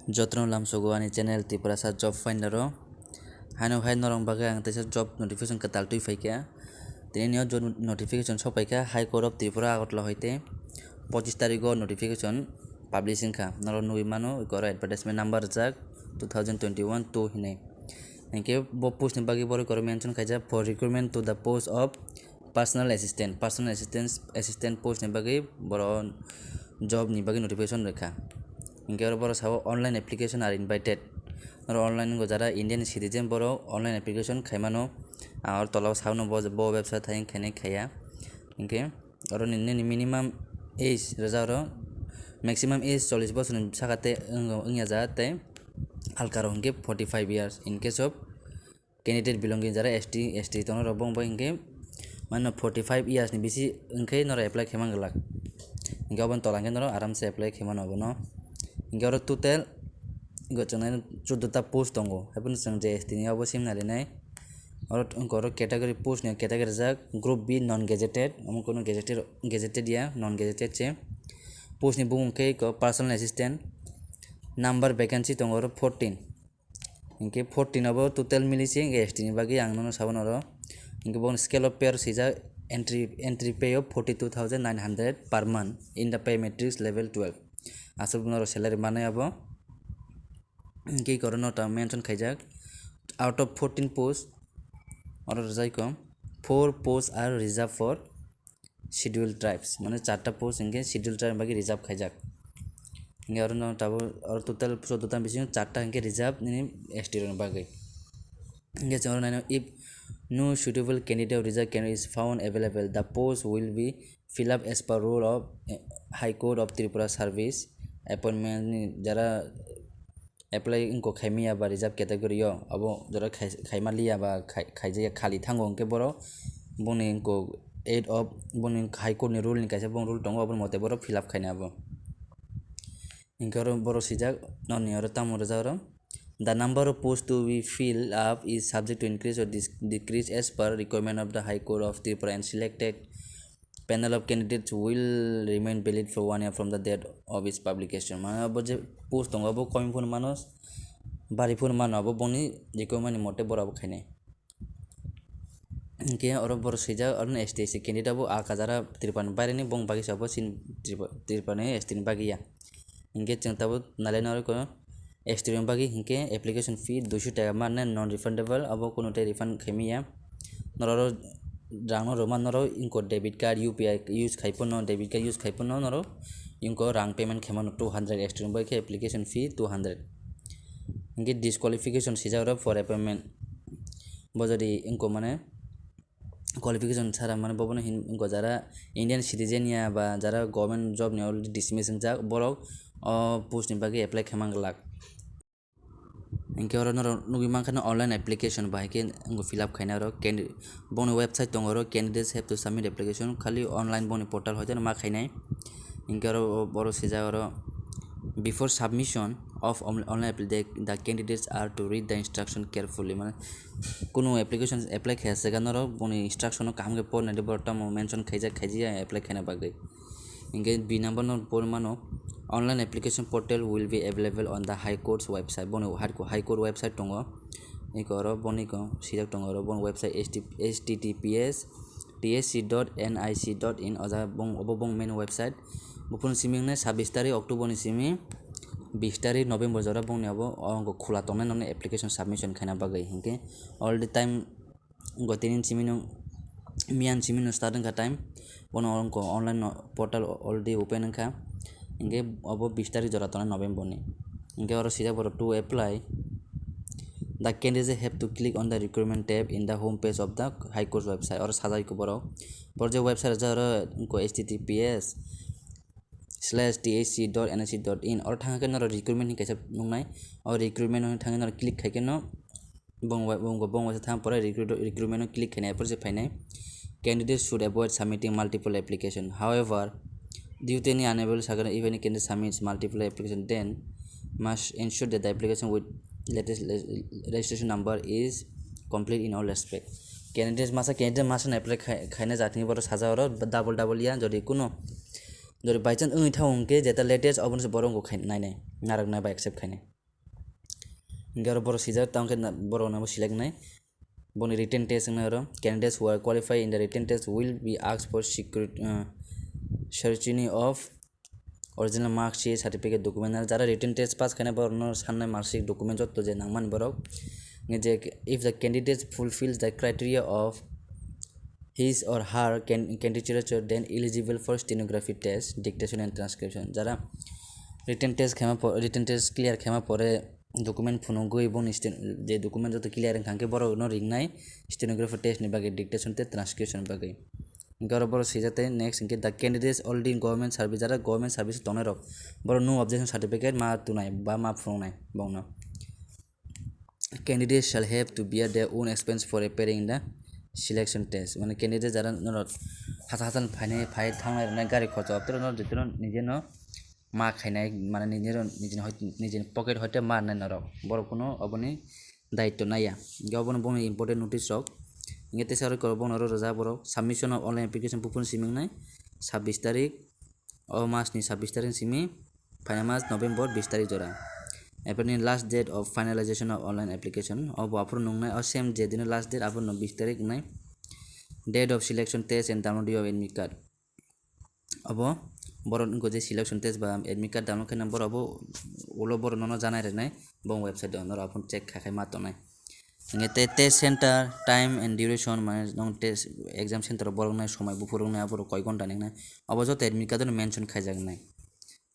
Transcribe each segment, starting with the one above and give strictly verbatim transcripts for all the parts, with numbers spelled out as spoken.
Jotono lamsogo ani channel Tiprasa Job Finder o. Haino hai norok bagwi ang teisa job notification kwtal twi phaikha. Tini o job notification sokphaikha High Court of Tripura Agartala hoite pochis tarigo notification publish wngkha. Norok nugwi mano, eko oro advertisement number rijak two thousand twenty-one two hinwi. Hinkhe bo post ni bagwi borok oro mention khaijak for recruitment to the post of personal assistant, personal assistant, assistant post ni bagwi boro job ni bagwi notification rwkha. Hinkhe oro boro sao online application are invited. Oro online go jara Indian citizen borok online application khaimano. Aro tola o sao no bo, bo website hai khainai khaiya. Hinkhe oro nini minimum age rwja oro maximum age chollish bosor ni saka tei wngya ja tei alka rok hinkhe forty five years in case of candidate belonging jara S T, S T tongo rok bo wngkha hinkhe mano forty five years ni bisi wngkhe norok apply khaima glak. Hinkhe oboni tola hinkhe norok aramse apply khaima no obono. Hinkhe oro total go chwngnai choddo ta post tongo. Haiphano chwng je S T ni obo sim narinai. Oro wngkha oro category post ni category rijak group B non gazetted, omo kunu gazetted, gazetted ya, non gazetted se. Post ni bumung khe eko personal assistant, number vacancy tongo oro fourteen. Hinkhe fourteen abo total mili se hinkhe S T ni bagwi ang nono sabo noro. Hinkhe bo scale of pay oro swijak entry, entry pay of forty two thousand nine hundred per month in the pay matrix level twelve. Aswk norok salary manai abo. Hinkhe oro no ta mention khaijak out of fourteen posts oro rwjak kho four posts are reserved for scheduled tribes, mane charta post hinkhe scheduled tribe bagwi reserve khaijak. Hinkhe oro no tabuk oro total choddo ta bisingo charta hinkhe reserve nini S T rokni bagwi. Hinkhe chwng oro naino, if no suitable candidate or reserve candidate is found available, the post will be fill up as per rule of, eh, High Court of Tripura Service Appointment ni jara apply wngkha khaimaya ba reserve category o, abo jora khai-, khaima liya ba khai-, khaijaya khali thango, hinkhe borok boni wngkha eight of boni High Court ni rule ni kaisa boni rule tongo, aboni mote borok fill up khaina abo. Hinkhe oro borok swijak noni oro tamo rwjak oro, "The number of posts to be filled up is subject to increase or dis-, decrease as per requirement of the High Court of Tripura and selected panel of candidates will remain valid for one year from the date of its publication." Mane abo je post tongo, abo komi phano mano, bari phano mano, abo boni requirement ni mote borok abo khainai. Hinkhe oro borok swijak, oro S T S C candidate abo a kajara Tripura ni baire ni, bong bagwi se abo chini Tripura, Tripura ni S T ni bagwi ya. Hinkhe chwng tabuk nalaina oro ko S T rokni bagwi hinkhe application fee duiso taka mane non refundable, abo kunu tei refund khaimaya. Norok rang no rwma norok inko debit card, U P I use khai phano, debit card use khai phano norok inko rang payment khaimano two hundred, S T rokni bagwi khe application fee two hundred. Hinkhe disqualification swijak rok for appointment. Bo jodi inko mane qualification sara mane bobono hin inko jara Indian citizen ya ba jara government job ni already dismiss wngjak, borok o post ni bagwi apply khaima glak. Hinkhe oro norok nugwi mankha online application bahai khe wngkha fill up khaina oro candi-, boni website tongo oro, "Candidates have to submit application," khali online boni portal hoite ma khainai. Hinkhe oro, oro swijak oro, "Before submission of on-, online appli-, the, the candidates are to read the instruction carefully." Mane kunu application apply khaisa norok boni instruction no kaham khe pornai de, borok tamo mention khaijak, khaijaya apply khaina bagwi. Hinkhe B number no pori mano, "Online application portal will be available on the High Court's website." Boni High Court, High Court website tongo. Eko oro boni ko sijak tongo oro, boni website H T T P S T S C dot N I C dot in, oja bong, obo bong main website. Buphuru simi wngnai sabbish tarik October ni simi bis tarik November jora bongni abo, o wngkha khula tongnai nokni application submission khaina bagwi. Hinkhe all the time Go tini simi no, miyan simi no start wngkha time. Bono wngkha online no portal already open wngkha. Hinkhe obo bis tarik jora tongnai November ni. Hinkhe oro sijak borok to apply. The candidate have to click on the recruitment tab in the home page of the High Court website. Oro sajak borok. Borok je website rijak oro wngkha H T T P S slash T H C dot N I C dot in. Oro thangkhe norok recruitment ni kaisa nuknai. O recruitment no thangkhe norok click khaikhe no Bong wa-, bong, bong waisa thang pore recruit-, recruitment o click khainai, apor se phainai. Candidates should avoid submitting multiple application. However, due to any unable circumstance, if any candidate submits multiple application, then must ensure that the application with latest le-, registration number is complete in all respect. Candidates masa, candidate masa apply khai-, khaina jatni boro saja oro double double ya, jodi kuno, jodi by chance wngwi thango hwnkhe jeta latest obono se borok wngkha khai-, nainai, narwknai ba accept khainai. Hingke oro borok sijak tamo khe na-, borok nabo select nai. Boni written test wngna oro, candidates who are qualified in the written test will be asked for secret, uh, scrutiny of original mark sheet, certificate, document. Ar jara written test pass khaina borokno sannai mark sheet, document jotto je nangmani borok. Hingke je if the candidate fulfills the criteria of his or her can-, candidature, then eligible for stenography test, dictation and transcription. Jara written test khema po-, written test clear khema pore document phunugwi boni sten-, je document joto clear wngkha hwnkhe borokno ringnai stenography test ni bagwi, dictation tei transcription ni bagwi. Hwnkhe oro borok swijak tei next hwnkhe the candidates already in government service, jara government service tongnai rok borok no objection certificate ma tunai ba ma phunuknai bongno. Candidates shall have to bear their own expense for appearing in the selection test. Mane candidate jara norok hata hata phainai phai thangnai rwnai gari khorcha obtro norok jotoro nijeno ma khainai, mane nijero nijeni hoi-, nijeni pocket hoite ma rwnai norok, borok kuno oboni daityo naiya. Hingke obono bongni important notice rok. Hingke teisa rok borok bono oro rwjak borok submission of online application buphuru simi wngnai sabbish tarik, o mas ni sabbish tarik simi phaina mas November bis tarik jora. Appearing last date of finalization of online application, obo aphuru nungnai, o same je dino last date, aphuru no bis tarik wngnai. Date of selection test and download of admit card. Obo borok wngkha je selection test ba admit card download khaina borok bo ulo borok nono janai rwnai bo website o norok aphuru check kha khai ma tongnai. Hingke tei test center time and duration, mane nong test exam center o borok nai somoi buphuru wngnai aphuru koi ghonta ni wngnai, obo joto admit card o mention khaijak nai.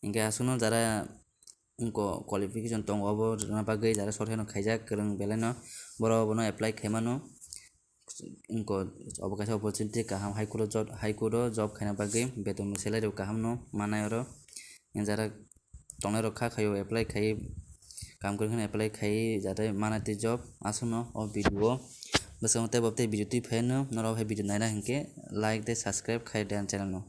Hingke aswkno jara wngkha qualification tongo, obo rwna bagwi jara sorkar no khaijak kwrwng belai no borok obono apply khaimano. Wngkha obo kaisa opportunity kaham, high court o job, high court o job khaina bagwi beton salary bo kaham no manai oro. Jara tongnai rok kha khaio apply khai, kam kwrwng kheno apply khai jate manai tei job aswkno o video o bwskango tei bo tei video twi phano norok hai video naina hinkhe like tei subscribe khai de channel no.